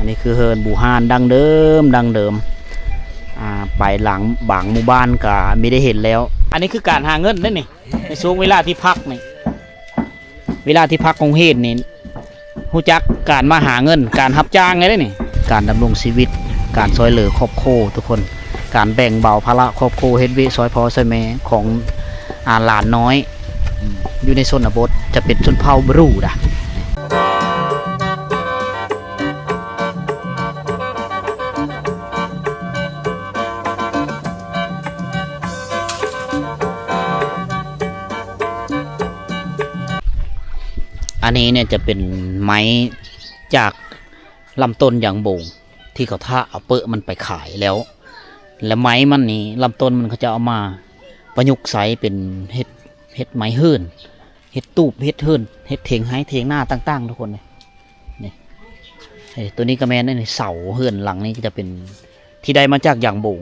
ນີ້ຄືເຮືອນບູຮານດັ້ງເດີມ ດັ້ງເດີມ ອ່າ ໄປຫຼັງບາງໝູ່ບ້ານກະມີໄດ້ເຫັນແລ້ວ. ອັນນີ້ຄືການຫາເງິນເດ້ນີ້ ໃນຊ່ວງເວລາທີ່ພັກນີ້ ເວລາທີ່ພັກໂຮງຮຽນນີ້ ຮູ້ຈັກການມາຫາເງິນ ການຮັບຈ້າງໄດ້ນີ້ ການດຳລົງຊີວິດ ການຊ່ອຍເຫຼືອຄອບຄົວທຸກຄົນ ການແບ່ງເບົາພາລະຄອບຄົວ ເຮັດວຽກຊ່ອຍພໍ່ຊ່ອຍແມ່ຂອງ ອ່າ ຫຼານນ້ອຍ ອືມ ຢູ່ໃນຊົນນະບົດ ຈະເປັນຊົນເຜົ່າບຣູດາ. ອັນນີ້ເນຍຈະເປັນໄມ້ຈາກລຳຕົ້ນຢາງບົງ ທີ່ເຂົາຖ້າເອົາເປິ້ນມັນໄປຂາຍແລ້ວ ແລະໄມ້ມັນນີ້ ລຳຕົ້ນມັນເຂົາຈະເອົາມາປະຍຸກໃຊ້ເປັນເຮັດ ເຮັດໄມ້ເຮືອນ ເຮັດຕູບ ເຮັດເຮືອນ ເຮັດຖຽງໄຮ່ຖຽງນາຕ່າງໆ ທຸກຄົນເດ. ນີ້ ເອີ ໂຕນີ້ກໍແມ່ນເດ ເສົາເຮືອນຫຼັງນີ້ຈະເປັນທີ່ໄດ້ມາຈາກຢາງບົງ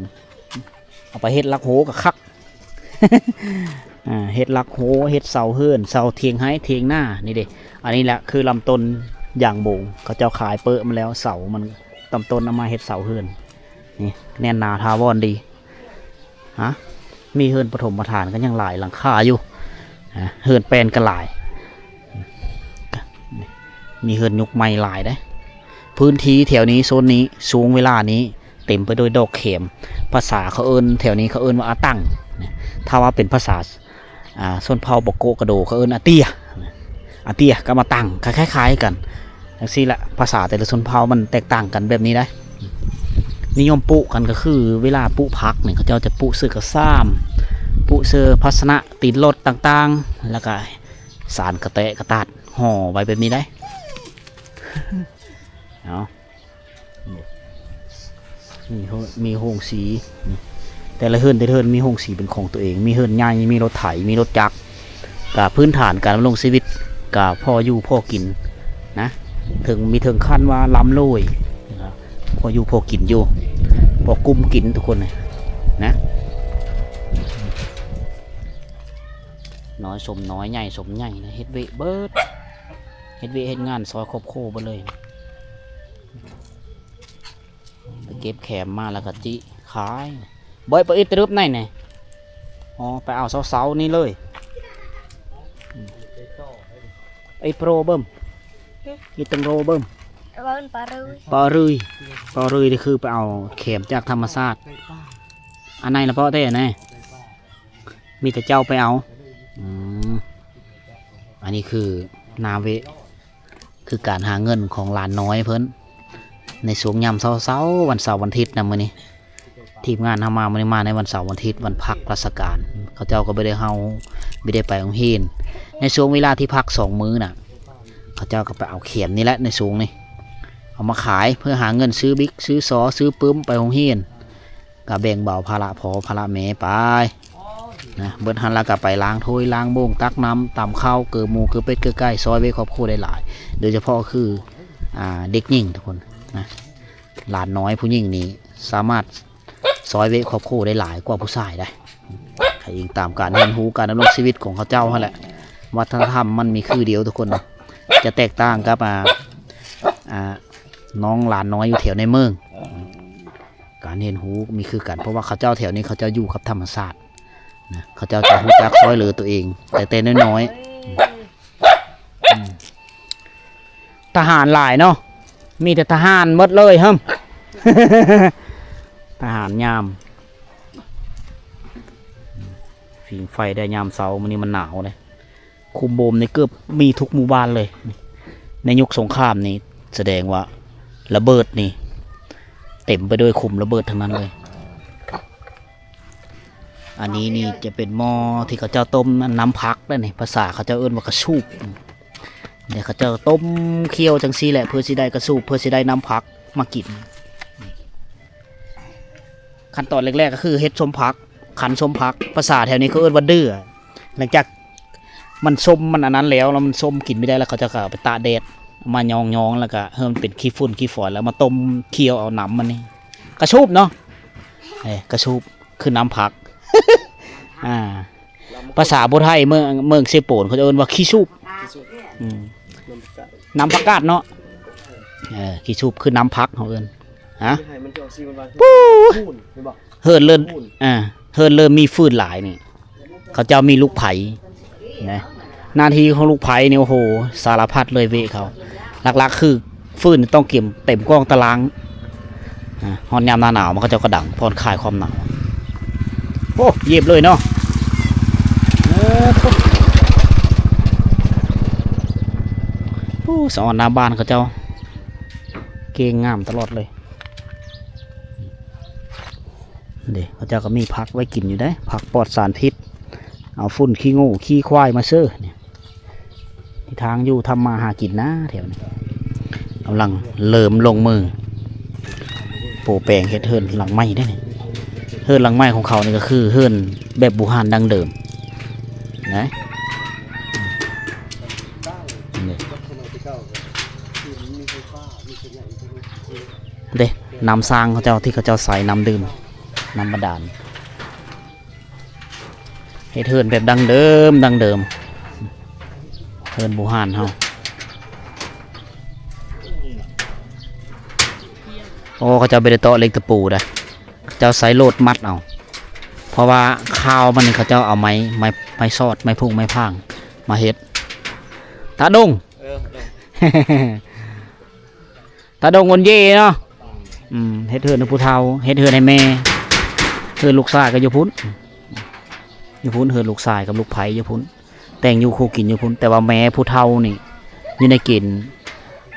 ເອົາໄປເຮັດຫຼັກໂຮກໍຄັກ ອ່າ ເຮັດຫຼັກໂຮ ເຮັດເສົາເຮືອນ ເສົາຖຽງໄຮ່ຖຽງນາ ນີ້ເດ. ອັນນີ້ແຫຼະຄືລຳຕົ້ນຢາງບົງ ເຂົາເຈົ້າຂາຍເປິ້ນມາແລ້ວ ເສົາມັນ ລຳຕົ້ນເອົາມາເຮັດເສົາເຮືອນ ນີ້ແໜ້ນໜາຖາວອນດີ. ຮະ ມີເຮືອນປະຖົມປະຖານກໍຍັງຫຼາຍຫຼັງຄາຢູ່ ຮະ ເຮືອນແປ້ນກໍຫຼາຍ ມີເຮືອນຍຸກໃໝ່ຫຼາຍເດ້. ພື້ນທີ່ແຖວນີ້ ໂຊນນີ້ ຊ່ວງເວລານີ້ເຕັມໄປດ້ວຍດອກແຂມ ພາສາເຂົາເອີ້ນ ແຖວນີ້ເຂົາເອີ້ນວ່າອາຕັງ ຖ້າວ່າເປັນພາສາ ອ່າ ຊົນເຜົ່າປະໂກະກະໂດ ເຂົາເອີ້ນອາເຕ້ຍ ອາເຕ້ຍກັບອາຕັງ ຄະ ຄ້າຍໆກັນ ຈັ່ງຊີ້ແຫຼະ. ພາສາແຕ່ລະຊົນເຜົ່າມັນແຕກຕ່າງກັນແບບນີ້ໄດ໋. ນິຍົມປູກກັນກໍຄືເວລາປູກຜັກນີ້ ເຂົາເຈົ້າຈະປູກເຊິ່ກະຊາມ ປູກເຊິ່ພາຊະນະຕີນລົດຕ່າງໆ ແລ້ວກະສານກະແຕະກະຕາດຫໍ່ໄວ້ແບບນີ້ໄດ໋. ເອົາ ມີໂຮ ມີໂຮງສີ ແຕ່ລະເຮືອນ ແຕ່ລະເຮືອນມີໂຮງສີເປັນຂອງຕົວເອງ ມີເຮືອນໃຫຍ່ ມີລົດໄຖ ມີລົດຈັກ ກະພື້ນຖານການດຳລົງຊີວິດກະພໍຢູ່ພໍກິນນະ ເຖິງ ມີເຖິງຂັ້ນວ່າລ່ຳລວຍ ພໍຢູ່ພໍກິນຢູ່ ພໍກຸ້ມກິນທຸກຄົນນະ ນ້ອຍສົມນ້ອຍ ໃຫຍ່ສົມໃຫຍ່ນະ ເຮັດວຽກເບິດ ເຮັດວຽກເຮັດງານຊ່ອຍຄອບຄົວເບິດເລີຍ. ໄປເກັບແຂມມາແລ້ວກໍຈິຂາຍ ບໍ່ໄດ້ໄປອິດຕະລຶບໃນນີ້ ອໍ ໄປເອົາເຊົ້າໆນີ້ເລີຍ ອິດໂປຣເບິ່ມ ອິດຕັງໂຣເບິ່ມ ເອີ້ນປາເລື້ອຍ ປາເລື້ອຍ ປາເລື້ອຍນີ້ຄືໄປເອົາແຂມຈາກທຳມະຊາດ ອັນໃນລະເພາະແທ້ນະ ມີແຕ່ເຈົ້າໄປເອົາ ອືມ ອັນນີ້ຄືນາເວະ ຄືການຫາເງິນຂອງຫຼານນ້ອຍເພິ່ນ ໃນຊ່ວງຍາມເຊົ້າໆ ວັນເສົາວັນທິດນະ. ມື້ນີ້ທີມງານເຮົາມາ ມື້ນີ້ມາໃນວັນເສົາວັນທິດ ວັນພັກລາຊະການ ເຂົາເຈົ້າກໍບໍ່ໄດ້ ເຮົາບໍ່ໄດ້ໄປໂຮງຮຽນ ໃນຊ່ວງເວລາທີ່ພັກສອງມື້ນະ ເຂົາເຈົ້າກໍໄປເອົາແຂມນີ້ແຫຼະ ໃນຊ່ວງນີ້ ເອົາມາຂາຍເພື່ອຫາເງິນຊື້ບິກ ຊື້ສໍ ຊື້ປຶ້ມໄປໂຮງຮຽນ. ກະແບ່ງເບົາພາລະພໍ່ພາລະແມ່ໄປນະ ເບິດຫັ້ນລະກະໄປລ້າງຖ້ວຍລ້າງໂບງ ຕັກນ້ຳ ຕຳເຂົ້າ ເກີໝູ ເກີເປັດ ເກີໄກ່ ຊ່ອຍເວຍຄອບຄົວໄດ້ຫຼາຍ ໂດຍສະເພາະຄື ອ່າ ເດັກຍິງທຸກຄົນນະ ຫຼານນ້ອຍຜູ້ຍິງນີ້ສາມາດຊ່ອຍເວຍຄອບຄົວໄດ້ຫຼາຍກວ່າຜູ້ຊາຍໄດ໋ ຖ້າອີງຕາມການຮຽນຮູ້ ການດຳລົງຊີວິດຂອງເຂົາເຈົ້າຫັ້ນແຫຼະ ວັດທະນະທຳມັນມີຄືດຽວທຸກຄົນນະ ຈະແຕກຕ່າງກັບ ອ່າ ອ່າ ນ້ອງຫຼານນ້ອຍຢູ່ແຖວໃນເມືອງ. ການຮຽນຮູ້ມີຄືກັນ ເພາະວ່າເຂົາເຈົ້າແຖວນີ້ເຂົາເຈົ້າຢູ່ກັບທຳມະຊາດນະ ເຂົາເຈົ້າຈະຮູ້ຈັກຊ່ອຍເຫຼືອຕົວເອງແຕ່ແຕ່ນ້ອຍໆ ອືມ ທະຫານຫຼາຍເນາະ ມີແຕ່ທະຫານໝົດເລີຍ ຫຶ ທະຫານຍາມ ຜິງໄຟໄດ້ຍາມເຊົ້າ ມື້ນີ້ມັນໜາວເດ້. ຂຸມໂບມນີ້ເກືອບມີທຸກໝູ່ບ້ານເລີຍ ໃນຍຸກສົງຄາມນີ້ ສະແດງວ່າລະເບີດນີ້ເຕັມໄປດ້ວຍຂຸມລະເບີດທັງນັ້ນເລີຍ. ອັນນີ້ນີ້ຈະເປັນໝໍ້ທີ່ເຂົາເຈົ້າຕົ້ມນ້ຳຜັກເດ້ນີ້ ພາສາເຂົາເຈົ້າເອີ້ນວ່າກະສູບ ແລ້ວເຂົາເຈົ້າຕົ້ມຂ້ຽວຈັ່ງຊີ້ແຫຼະ ເພື່ອຊິໄດ້ກະສູບ ເພື່ອຊິໄດ້ນ້ຳຜັກມາກິນ. ຂັ້ນຕອນແລກໆກໍຄືເຮັດສົ້ມຜັກ ຄັ້ນສົ້ມຜັກ ພາສາແຖວນີ້ເຂົາເອີ້ນວ່າເດື່ອ ຫຼັງຈາກມັນສົ້ມມັນອັນນັ້ນແລ້ວ ແລ້ວມັນສົ້ມກິນບໍ່ໄດ້ ແລ້ວເຂົາເຈົ້າກໍເອົາໄປຕາກແດດ ເອົາມາຍອງໆ ແລ້ວກໍໃຫ້ມັນເປັນຂີ້ຝຸ່ນຂີ້ຝອຍ ແລ້ວມາຕົ້ມຂ້ຽວເອົານ້ຳມັນນີ້ ກະສູບເນາະ ເອີ ກະສູບ ຄືນ້ຳຜັກ ອ່າ ພາສາຜູ້ໄທເມືອງ ເມືອງເຊໂປນ ເຂົາຈະເອີ້ນວ່າຂີ້ສູບ ອືມ ນ້ຳຜັກກາດເນາະ ເອີ ຂີ້ສູບຄືນ້ຳຜັກເຮົາເອີ້ນ ຮະ ໃຫ້ມັນຈະອອກຊື່ມັນວ່າ ປູ້ ເຫັນບໍ່? ເຮີດເລີ່ມ ອ່າ ເຮີດເລີ່ມມີຟືນຫຼາຍນີ້ ເຂົາເຈົ້າມີລູກໃຜນະ ໜ້າທີ່ຂອງລູກໃຜນີ້ ໂອ້ໂຫ ສາລະພັດເລີຍເວະເຂົາ ຫຼັກໆຄືຟືນຕ້ອງກຽມເຕັມກອງຕະລາງ ອ່າ ຮອດຍາມໜ້າໜາວມາ ເຂົາເຈົ້າກໍດັງຜ່ອນຄາຍຄວາມໜາວ. ໂອ້ ຢຽບເລີຍເນາະ ເອີ ໂອ້ ສະອອນໜ້າບ້ານເຂົາເຈົ້າ ເກັ່ງງາມຕະຫຼອດເລີຍ. ເດ້ ເຂົາເຈົ້າກໍມີຜັກໄວ້ກິນຢູ່ເດ້ ຜັກປອດສານພິດ ເອົາຝຸ່ນຂີ້ງູຂີ້ຄວາຍມາເຊີນີ້ ທີ່ທາງຢູ່ທຳມາຫາກິນນະແຖວນີ້ ກຳລັງເລີ່ມລົງມືໂປະແປງເຮັດເຮືອນຫຼັງໃໝ່ເດ້ນີ້ ເຮືອນຫຼັງໃໝ່ຂອງເຂົານີ້ກໍຄືເຮືອນແບບບູຮານດັ້ງເດີມນະ ນີ້ ເດ້ ນ້ຳສ້າງເຂົາເຈົ້າ ທີ່ເຂົາເຈົ້າໃສ່ນ້ຳດື່ມ ນ້ຳບາດານ ເຮັດເຮືອນແບບດັ້ງເດີມ ດັ້ງເດີມ ເຮືອນບູຮານເຮົາ. ໂອ້ ເຂົາເຈົ້າບໍ່ໄດ້ເຕາະເຫຼັກຕະປູເດ້ ເຂົາເຈົ້າໃຊ້ໂຫຼດມັດເອົາ ເພາະວ່າຄາວມັນນີ້ ເຂົາເຈົ້າເອົາໄມ້ ໄມ້ ໄມ້ຊອດ ໄມ້ພຸ້ງໄມ້ພາງມາເຮັດ ຕາດົງ ເອີ ຕາດົງອົນເຢເນາະ ອືມ ເຮັດເຮືອນໃຫ້ຜູ້ເຖົ້າ ເຮັດເຮືອນໃຫ້ແມ່ ເຮືອນລູກຊາຍກໍຢູ່ພຸ້ນ ຢູ່ພຸ້ນ ເຮືອນລູກຊາຍກັບລູກໃພ້ຢູ່ພຸ້ນ ແຕ່ງຢູ່ຄູ່ກິນຢູ່ພຸ້ນ ແຕ່ວ່າແມ່ຜູ້ເຖົ້ານີ້ຢູ່ໃນເກນ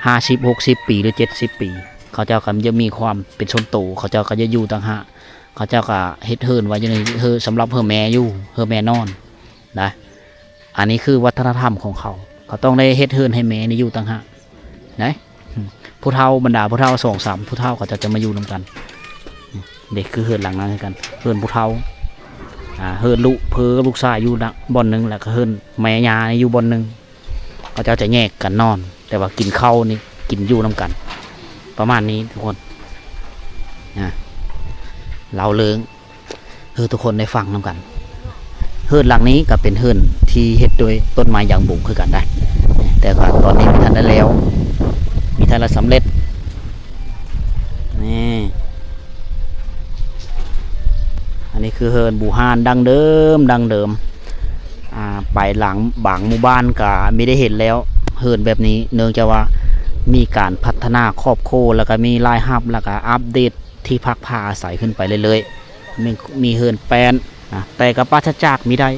ຫ້າສິບ ຫົກສິບປີ ຫຼື ເຈັດສິບປີ ເຂົາເຈົ້າກໍຢາກມີຄວາມເປັນສ່ວນໂຕ ເຂົາເຈົ້າກໍຢາກຢູ່ຕ່າງຫາກ ເຂົາເຈົ້າກໍເຮັດເຮືອນໄວ້ຢູ່ໃນ ເຮືອນສຳລັບໃຫ້ແມ່ຢູ່ ໃຫ້ແມ່ນອນນະ. ອັນນີ້ຄືວັດທະນະທຳຂອງເຂົາ ເຂົາຕ້ອງໄດ້ເຮັດເຮືອນໃຫ້ແມ່ນີ້ຢູ່ຕ່າງຫາກນະ ຜູ້ເຖົ້າ ບັນດາຜູ້ເຖົ້າສອງສາມຜູ້ເຖົ້າ ເຂົາເຈົ້າຈະມາຢູ່ນຳກັນ ເດ້ ຄືເຮືອນຫຼັງນັ້ນຄືກັນ ເຮືອນຜູ້ເຖົ້າ ອ່າ ເຮືອນລູກເພີກັບລູກຊາຍຢູ່ນະບ່ອນໜຶ່ງ ແລ້ວກໍເຮືອນແມ່ຍ່ານີ້ຢູ່ບ່ອນໜຶ່ງ ເຂົາເຈົ້າຈະແຍກກັນນອນ ແຕ່ວ່າກິນເຂົ້ານີ້ກິນຢູ່ນຳກັນ ປະມານນີ້ທຸກຄົນ ອ່າ ເລົ່າເລື່ອງ ໃຫ້ທຸກຄົນໄດ້ຟັງນຳກັນ ເຮືອນຫຼັງນີ້ກໍເປັນເຮືອນທີ່ເຮັດດ້ວຍຕົ້ນໄມ້ຢາງບົງຄືກັນໄດ໋ ແຕ່ກໍຕອນນີ້ບໍ່ທັນໄດ້ແລ້ວ ບໍ່ທັນໄດ້ສຳເລັດ ນີ້ ອັນນີ້ຄືເຮືອນບູຮານດັ້ງເດີມ ດັ້ງເດີມ ອ່າ ໄປຫຼັງບາງໝູ່ບ້ານກໍມີໄດ້ເຫັນແລ້ວ ເຮືອນແບບນີ້ ເນື່ອງຈາກວ່າມີການພັດທະນາຄອບຄົວ ແລ້ວກໍມີລາຍຮັບ ແລ້ວກໍອັບເດດ ທີ່ພັກພາອາໄສຂຶ້ນໄປເລື້ອຍໆ ມີ ມີເຮືອນແປ້ນນະ ແຕ່ກໍປາສະຈາກມີໄດ້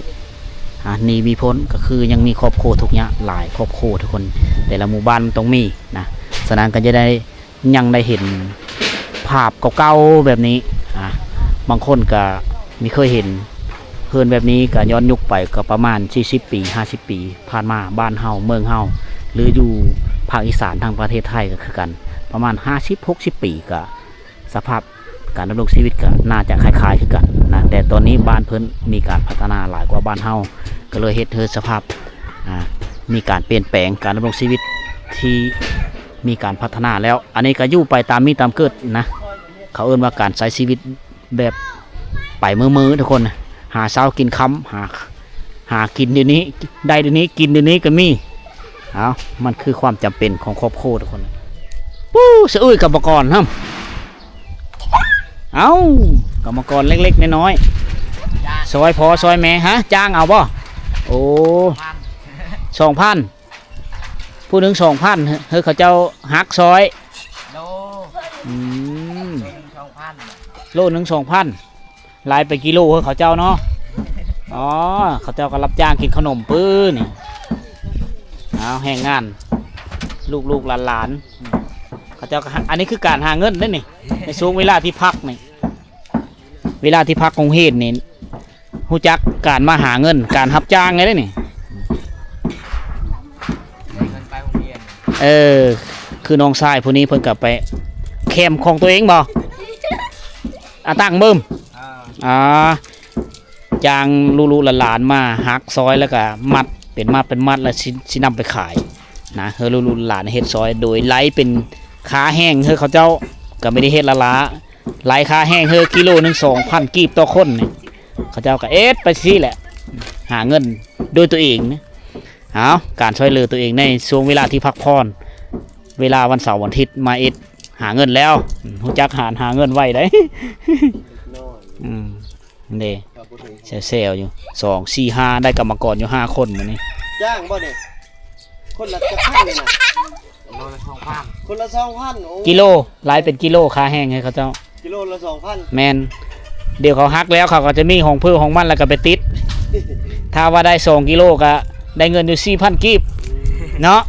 ອ່າ ໜີມີພົ້ນ ກໍຄືຍັງມີຄອບຄົວທຸກຍາກຫຼາຍຄອບຄົວທຸກຄົນ ແຕ່ລະໝູ່ບ້ານມັນຕ້ອງມີນະ ສະນັ້ນກໍຈະໄດ້ ຍັງໄດ້ເຫັນພາບເກົ່າໆແບບນີ້ ອ່າ ບາງຄົນກໍມີເຄີຍເຫັນເຮືອນແບບນີ້ ກໍຍ້ອນຍຸກໄປກໍປະມານສີ່ສິບປີ ຫ້າສິບປີຜ່ານມາ ບ້ານເຮົາ ເມືອງເຮົາ ຫຼື ຢູ່ພາກອີສານທາງປະເທດໄທກໍຄືກັນ ປະມານຫ້າສິບ ຫົກສິບປີ ກໍ ສະພາບການດຳລົງຊີວິດກໍໜ້າຈະຄ້າຍໆຄືກັນນະ ແຕ່ຕອນນີ້ບ້ານເພິ່ນມີການພັດທະນາຫຼາຍກວ່າບ້ານເຮົາ ກໍເລີຍເຮັດໃຫ້ສະພາບ ອ່າ ມີການປ່ຽນແປງການດຳລົງຊີວິດທີ່ມີການພັດທະນາແລ້ວ. ອັນນີ້ກໍຢູ່ໄປຕາມມີຕາມເກີດນະ ເຂົາເອີ້ນວ່າການໃຊ້ຊີວິດແບບໄປມື້ໆ ທຸກຄົນ ຫາເຊົ້າກິນຄ່ຳ ຫາ ຫາກິນດຽວນີ້ ໄດ້ດຽວນີ້ ກິນດຽວນີ້ກໍມີ. ເອົ້າ ມັນຄືຄວາມຈຳເປັນຂອງຄອບຄົວທຸກຄົນ. ປູ້ ສະອຶ້ຍກຳມະກອນຫັ້ນ ເອົ້າ ກຳມະກອນເລັກໆນ້ອຍໆ ຊ່ອຍພໍ່ຊ່ອຍແມ່. ຮະ ຈ້າງເອົາບໍ່? ໂອ້ ສອງພັນ ຜູ້ໜຶ່ງສອງພັນ ເຮີ້ຍ ເຂົາເຈົ້າຮັກຊ່ອຍ ໂລ ອືມ ໂລໜຶ່ງສອງພັນ ໂລໜຶ່ງສອງພັນ ລາຍໄປກິໂລເຮີ້ຍ ເຂົາເຈົ້າເນາະ. ອໍ ເຂົາເຈົ້າກໍຮັບຈ້າງກິນເຂົ້າໜົມປຶນີ້ ເອົາ ແຮງງານ ລູກໆຫຼານໆ ເຂົາເຈົ້າກໍຫາ ອັນນີ້ຄືການຫາເງິນເດ້ນີ້ ໃນຊ່ວງເວລາທີ່ພັກນີ້ ເວລາທີ່ພັກໂຮງຮຽນນີ້ ຮູ້ຈັກການມາຫາເງິນ ການຮັບຈ້າງໄດ້ນີ້. ເອີ ຄືນ້ອງຊາຍຜູ້ນີ້ເພິ່ນກໍໄປແຄມຂອງຕົວເອງບໍ່? ອາ ຕັ້ງເບິ່ມ ອ່າ ຈ້າງລູກໆຫຼານໆມາຮັກຊ່ອຍ ແລ້ວກໍມັດເປັນມັດເປັນມັດ ແລ້ວຊິ ຊິນຳໄປຂາຍນະ ເຮີ້ຍ ລູກໆຫຼານເຮັດຊ່ອຍ ໂດຍໄລ່ເປັນຄ່າແຮງ ເຮີ້ຍ ເຂົາເຈົ້າກໍບໍ່ໄດ້ເຮັດລ້າໆ ໄລ່ຄ່າແຮງເຮີ້ຍ ກິໂລໜຶ່ງສອງພັນກີບຕໍ່ຄົນນີ້ ເຂົາເຈົ້າກໍເຮັດໄປຊີ້ແຫຼະ ຫາເງິນດ້ວຍຕົວເອງນະ. ເອົາ ການຊ່ວຍເຫຼືອຕົວເອງໃນຊ່ວງເວລາທີ່ພັກຜ່ອນ ເວລາວັນເສົາວັນອາທິດມາເຮັດ ຫາເງິນແລ້ວ ຮູ້ຈັກຫານຫາເງິນໄວໃດ໋. ອືມ ເດ້ ແຊວໆຢູ່ ສອງ ສີ່ ຫ້າ ໄດ້ກຳມະກອນຢູ່ຫ້າຄົນມື້ນີ້. ຈ້າງບໍ່ນີ້? ຄົນລະຈັກພັນນີ້ນະ? ໂລລະສອງພັນ ຄົນລະສອງພັນ. ໂອ້ ກິໂລ ລາຍເປັນກິໂລ ຄ່າແຮງໃຫ້ເຂົາເຈົ້າ ກິໂລລະສອງພັນ. ແມ່ນ ດຽວເຂົາຫັກແລ້ວ ເຂົາກໍຈະມີຂອງເພິ່ນຂອງມັນ ແລ້ວກໍໄປຕິດ ຖ້າວ່າໄດ້ສອງກິໂລ ກໍໄດ້ເງິນຢູ່ສີ່ພັນກີບເນາະ.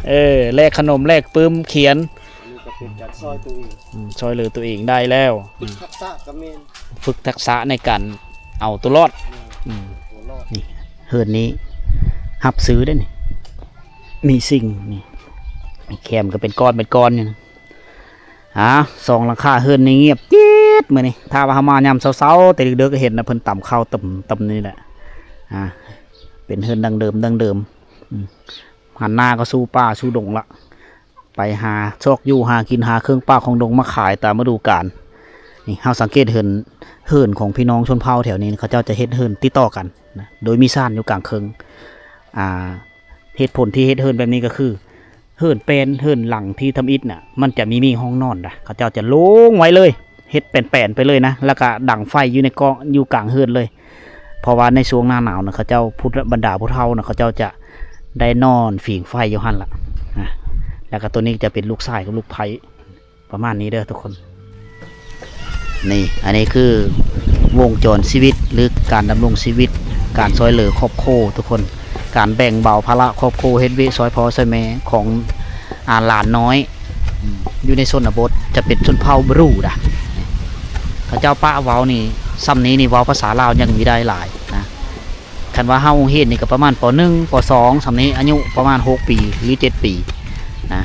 ເອີ ແລກຂະໜົມ ແລກປຶ້ມຂຽນ ອັນນີ້ກໍເປັນການຊ່ອຍຕົວເອງ ອືມ ຊ່ອຍເຫຼືອຕົວເອງໄດ້ແລ້ວ ຝຶກທັກສະກໍແມ່ນ ຝຶກທັກສະໃນການເອົາຕົວລອດ ແມ່ນ ອືມ ຕົວລອດ. ນີ້ ເຮືອນນີ້ຮັບຊື້ເດ້ນີ້ ມີຊິງນີ້ ແຄມກໍເປັນກ້ອນເປັນກ້ອນຢູ່ນະ. ອາ ສອງຫຼັງຄາເຮືອນນີ້ງຽບຈິດມື້ນີ້ ຖ້າວ່າເຮົາມາຍາມເຊົ້າໆ ແຕ່ເດິກໆ ກໍເຫັນນະ ເພິ່ນຕຳເຂົ້າຕຳ ຕຳນີ້ແຫຼະ. ອາ ເປັນເຮືອນດັ້ງເດີມ ດັ້ງເດີມ ອືມ ຫັນໜ້າກໍສູ່ປ່າສູ່ດົງລະ ໄປຫາຊອກຢູ່ຫາກິນ ຫາເຄື່ອງປ່າຂອງດົງມາຂາຍຕາມລະດູການ. ນີ້ເຮົາສັງເກດເຫັນເຮືອນຂອງພີ່ນ້ອງຊົນເຜົ່າແຖວນີ້ ເຂົາເຈົ້າຈະເຮັດເຮືອນຕິດຕໍ່ກັນນະ ໂດຍມີຊານຢູ່ກາງເຄິ່ງ. ອາ ເຫດຜົນທີ່ເຮັດເຮືອນແບບນີ້ກໍຄື ເຮືອນແປ້ນ ເຮືອນຫຼັງທີ່ທຳອິດນະ ມັນຈະມີ ມີຫ້ອງນອນນະ ເຂົາເຈົ້າຈະໂລ່ງໄວ້ເລີຍ ເຮັດແປນໆໄປເລີຍນະ ແລ້ວກະດັງໄຟຢູ່ໃນກ້ອງ ຢູ່ກາງເຮືອນເລີຍ. ເພາະວ່າໃນຊ່ວງໜ້າໜາວນະ ເຂົາເຈົ້າ ຜູ້ ບັນດາຜູ້ເຖົ້ານະ ເຂົາເຈົ້າຈະໄດ້ນອນຜິງໄຟຢູ່ຫັ້ນລະນະ. ແລ້ວກໍໂຕນີ້ຈະເປັນລູກຊາຍກັບລູກໃພ້ ປະມານນີ້ເດີທຸກຄົນ. ນີ້ ອັນນີ້ຄືວົງຈອນຊີວິດ ຫຼື ການດຳລົງຊີວິດ ການຊ່ອຍເຫຼືອຄອບຄົວທຸກຄົນ ການແບ່ງເບົາພາລະຄອບຄົວ ເຮັດວຽກຊ່ອຍພໍ່ຊ່ອຍແມ່ຂອງ ອາ ຫຼານນ້ອຍ ອືມ ຢູ່ໃນຊົນນະບົດ ຈະເປັນຊົນເຜົ່າບຣູດາ. ເຂົາເຈົ້າປະເວົ້ານີ້ ສ່ຳນີ້ນີ້ເວົ້າພາສາລາວຍັງມີໄດ້ຫຼາຍນະ. ຄັນວ່າເຮົາໂຮງຮຽນນີ້ກໍປະມານ ປໍໜຶ່ງ ປໍສອງ ສ່ຳນີ້ ອາຍຸປະມານຫົກປີ ຫຼື ເຈັດປີນະ.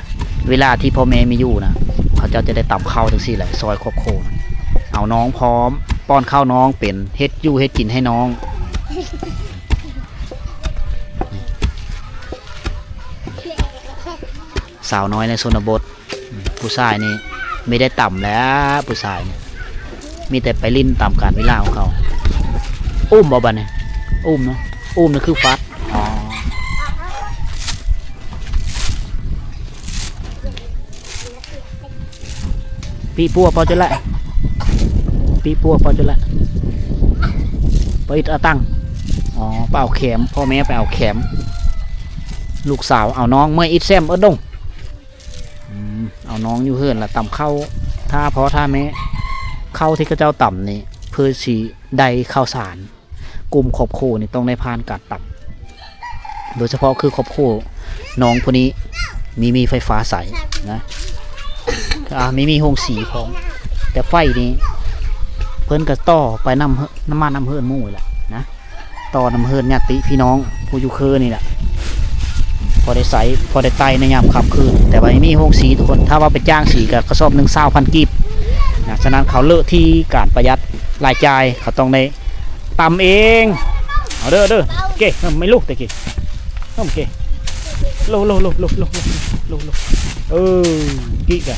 ເວລາທີ່ພໍ່ແມ່ມີຢູ່ນະ ເຂົາເຈົ້າຈະໄດ້ຕຳເຂົ້າຈັ່ງຊີ້ແຫຼະ ຊ່ອຍຄອບຄົວ ເອົານ້ອງພ້ອມ ປ້ອນເຂົ້ານ້ອງເປັນ ເຮັດຢູ່ເຮັດກິນໃຫ້ນ້ອງ. ສາວນ້ອຍໃນຊົນນະບົດ ອືມ ຜູ້ຊາຍນີ້ມີແຕ່ຕຳແຫຼະ ຜູ້ຊາຍນີ້ ມີແຕ່ໄປຫຼິ້ນຕາມການເວລາຂອງເຂົາ. ອຸ້ມບໍ່ບັດນີ້? ອຸ້ມເນາະ ອຸ້ມນີ້ຄືຟັດ. ອໍ ປີປົວເປົ່າຈຸແລະ ປີປົວເປົ່າຈຸແລະ ປະອິດອາຕັງ. ອໍ ໄປເອົາແຄມ ພໍ່ແມ່ໄປເອົາແຄມ ລູກສາວເອົານ້ອງ ເມື່ອຍອິດແຊມເອິດດົງ. ອືມ ເອົານ້ອງຢູ່ເຮືອນລະຕຳເຂົ້າ ຖ້າພໍ່ຖ້າແມ່ ເຂົ້າທີ່ເຂົາເຈົ້າຕຳນີ້ ເພື່ອຊິໄດ້ເຂົ້າສານ ກຸ່ມຄອບຄົວນີ້ຕ້ອງໄດ້ຜ່ານການຕຳ ໂດຍສະເພາະຄືຄອບຄົວນ້ອງຜູ້ນີ້ ມີ ມີໄຟຟ້າໃຊ້ນະ ອາ ມີ ມີໂຮງສີພ້ອມ ແຕ່ໄຟນີ້ເພິ່ນກໍຕໍ່ໄປນຳ ນຳມານຳເຮືອນໝູ່ແຫຼະນະ. ຕໍ່ນຳເຮືອນຍາດຕິພີ່ນ້ອງຜູ້ຢູ່ເຄີນີ້ແຫຼະ ພໍໄດ້ໃຊ້ ພໍໄດ້ໄຕ້ໃນຍາມຄ່ຳຄືນ ແຕ່ວ່າມີໂຮງສີທຸກຄົນ ຖ້າວ່າໄປຈ້າງສີກໍກະສອບໜຶ່ງຊາວພັນກີບນະ. ສະນັ້ນເຂົາເລີກທີ່ການປະຢັດລາຍຈ່າຍ ເຂົາຕ້ອງໄດ້ຕຳເອງ. ເອົາເດີ ເດີ ເກ ເອີ ໄມ່ລຸກແຕ່ເກ ເອີ ເກ ໂລ ໂລ ໂລ ເອີ ກິກະ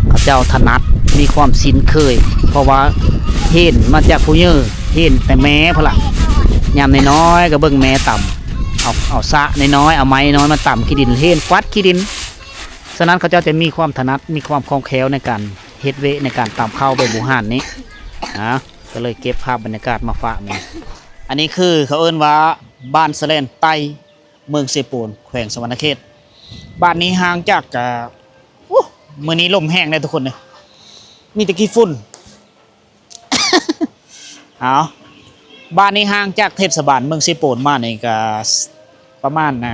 ເຂົາເຈົ້າຖະໜັດ ມີຄວາມຊິນເຄີຍ ເພາະວ່າເຫັນມາຈາກຜູ້ເຍີ ເຫັນແຕ່ແມ່ພຸ້ນລະ ຍາມນ້ອຍໆກໍເບິ່ງແມ່ຕຳ ເອົາ ເອົາສະນ້ອຍໆ ເອົາໄມ້ນ້ອຍມາຕຳຂີ້ດິນ ເຫັນກວາດຂີ້ດິນ. ສະນັ້ນເຂົາເຈົ້າຈະມີຄວາມຖະໜັດ ມີຄວາມຄ່ອງແຄ້ວໃນການເຮັດວຽກ ໃນການຕຳເຂົ້າແບບບູຮານນີ້ນະ. ກໍເລີຍເກັບພາບບັນຍາກາດມາຝາກແດ່. ອັນນີ້ຄືເຂົາເອີ້ນວ່າບ້ານສະແລນໃຕ້ ເມືອງເຊໂປນ ແຂວງສະຫວັນນະເຂດ. ບ້ານນີ້ຫ່າງຈາກ ອາ ໂອ້ ມື້ນີ້ລົມແຮງເດ້ທຸກຄົນເອີຍ ມີແຕ່ຂີ້ຝຸ່ນ. ເອົາ ບ້ານນີ້ຫ່າງຈາກເທດສະບານເມືອງເຊໂປນມານີ້ກະປະມານ ອາ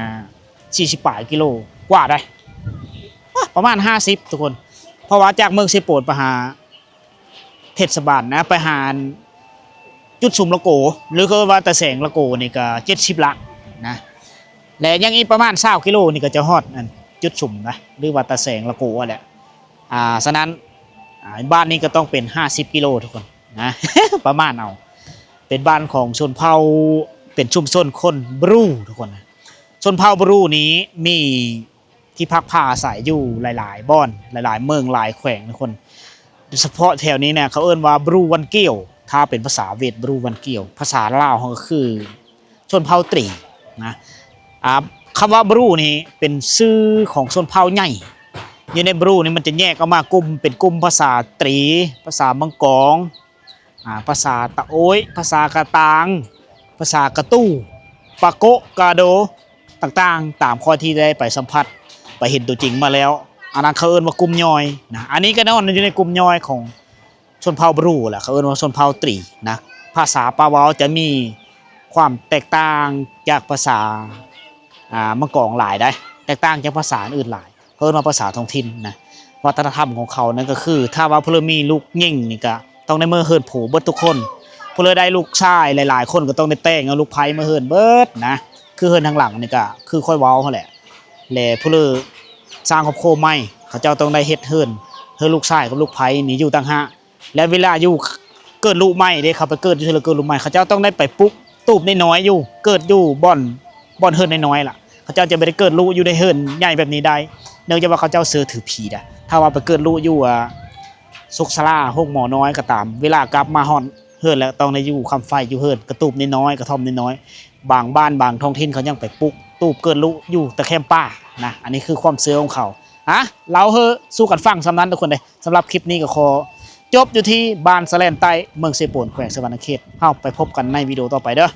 ສີ່ສິບປາຍກິໂລກວ່າໄດ໋ ປະມານຫ້າສິບທຸກຄົນ ເພາະວ່າຈາກເມືອງເຊໂປນໄປຫາ ເທດສະບານນະ ໄປຫາອັນຈຸດຊຸມລະໂກ ຫຼືເຂົາເອີ້ນວ່າຕາແສງລະໂກນີ້ກະເຈັດສິບຫຼັກນະ ແລະຍັງອີກປະມານຊາວກິໂລນີ້ກະຈະຮອດອັນຈຸດຊຸມນະ ຫຼືວ່າຕາແສງລະໂກຫັ້ນແຫຼະ. ອາ ສະນັ້ນ ອາ ບ້ານນີ້ກະຕ້ອງເປັນຫ້າສິບກິໂລທຸກຄົນນະ ປະມານເອົາ ເປັນບ້ານຂອງຊົນເຜົ່າ ເປັນຊຸມຊົນຄົນບຣູທຸກຄົນນະ. ຊົນເຜົ່າບຣູນີ້ມີ ທີ່ພັກພາອາໄສຢູ່ຫຼາຍໆບ່ອນ ຫຼາຍໆເມືອງ ຫຼາຍແຂວງທຸກຄົນ. ໂດຍສະເພາະແຖວນີ້ນະ ເຂົາເອີ້ນວ່າບຣູວັນກຽວ ຖ້າເປັນພາສາຫວຽດ ບຣູວັນກຽວ ພາສາລາວເຮົາກໍຄືຊົນເຜົ່າຕຣີນະ. ອ່າ ຄຳວ່າບຣູນີ້ເປັນຊື່ຂອງຊົນເຜົ່າໃຫຍ່. ຢູ່ໃນບຣູນີ້ມັນຈະແຍກອອກມາກຸ່ມ ເປັນກຸ່ມພາສາຕຣີ, ພາສາມັງກອງ, ອ່າ ພາສາຕະໂອ້ຍ, ພາສາກະຕາງ, ພາສາກະຕູ, ປາໂກະ, ກາໂດ ຕ່າງໆ ຕາມຂ້ອຍທີ່ໄດ້ໄປສຳຜັດ ໄປເຫັນຕົວຈິງມາແລ້ວ. ອັນນັ້ນເຂົາເອີ້ນວ່າກຸ່ມຍ່ອຍນະ. ອັນນີ້ກໍນອນຢູ່ໃນກຸ່ມຍ່ອຍຂອງຊົນເຜົ່າບຣູແຫຼະ ເຂົາເອີ້ນວ່າຊົນເຜົ່າຕຣີນະ. ພາສາປາເວົ້າຈະມີຄວາມແຕກຕ່າງຈາກພາສາ ອ່າ ມັງກອງຫຼາຍໃດ໋ ແຕກຕ່າງຈາກພາສາອື່ນຫຼາຍ. ເຂົາເອີ້ນວ່າພາສາທ້ອງຖິ່ນນະ. ວັດທະນະທຳຂອງເຂົານັ້ນກໍຄື ຖ້າວ່າຜູ້ໃດມີລູກຍິງນີ້ກໍຕ້ອງໄດ້ເມືອເຮືອນຜົວເບິດທຸກຄົນ, ຜູ້ໃດໄດ້ລູກຊາຍຫຼາຍໆຄົນກໍຕ້ອງໄດ້ແຕ່ງເອົາລູກໃພ້ມາເຮືອນເບິດນະ. ຄືເຮືອນທາງຫຼັງນີ້ກໍຄືຂ້ອຍເວົ້າຫັ້ນແຫຼະ ແລະຜູ້ໃດສ້າງຄອບຄົວໃໝ່ ເຂົາເຈົ້າຕ້ອງໄດ້ເຮັດເຮືອນ ເຮືອນລູກຊາຍກັບລູກໃພ້ນີ້ຢູ່ຕ່າງຫາກ. ແລະເວລາຢູ່ເກີດລູກໃໝ່ເດ້ ເຂົາໄປເກີດຢູ່ເທື່ອເກີດລູກໃໝ່ ເຂົາເຈົ້າຕ້ອງໄດ້ໄປປຸກຕູບນ້ອຍໆຢູ່ ເກີດຢູ່ບ່ອນ ບ່ອນເຮືອນນ້ອຍໆລະ. ເຂົາເຈົ້າຈະບໍ່ໄດ້ເກີດລູກຢູ່ໃນເຮືອນໃຫຍ່ແບບນີ້ໄດ້ ເນື່ອງຈາກວ່າເຂົາເຈົ້າເຊື່ອຖືຜີໄດ໋. ຖ້າວ່າໄປເກີດລູກຢູ່ ອ່າ ສຸກສາລາ ໂຮງໝໍນ້ອຍກໍຕາມ ເວລາກັບມາຮອດເຮືອນແລ້ວ ຕ້ອງໄດ້ຢູ່ຄ້ຳໄຟຢູ່ເຮືອນກະຕູບນ້ອຍໆ ກະທ່ອມນ້ອຍໆ. ບາງບ້ານບາງທ້ອງຖິ່ນເຂົາຍັງໄປປຸກຕູບເກີດລູກຢູ່ຕະແຄມປ່ານະ. ອັນນີ້ຄືຄວາມເຊື່ອຂອງເຂົາ. ອ່ະ ເລົ່າສູ່ສູ່ກັນຟັງສ່ຳນັ້ນທຸກຄົນເດ້. ສຳລັບຄລິບນີ້ກໍຂໍຈົບຢູ່ທີ່ບ້ານສະແລນໃຕ້ ເມືອງເຊໂປນ ແຂວງສະຫວັນນະເຂດ. ເຮົາໄປພົບກັນໃນວິດີໂອຕໍ່ໄປເດີ້.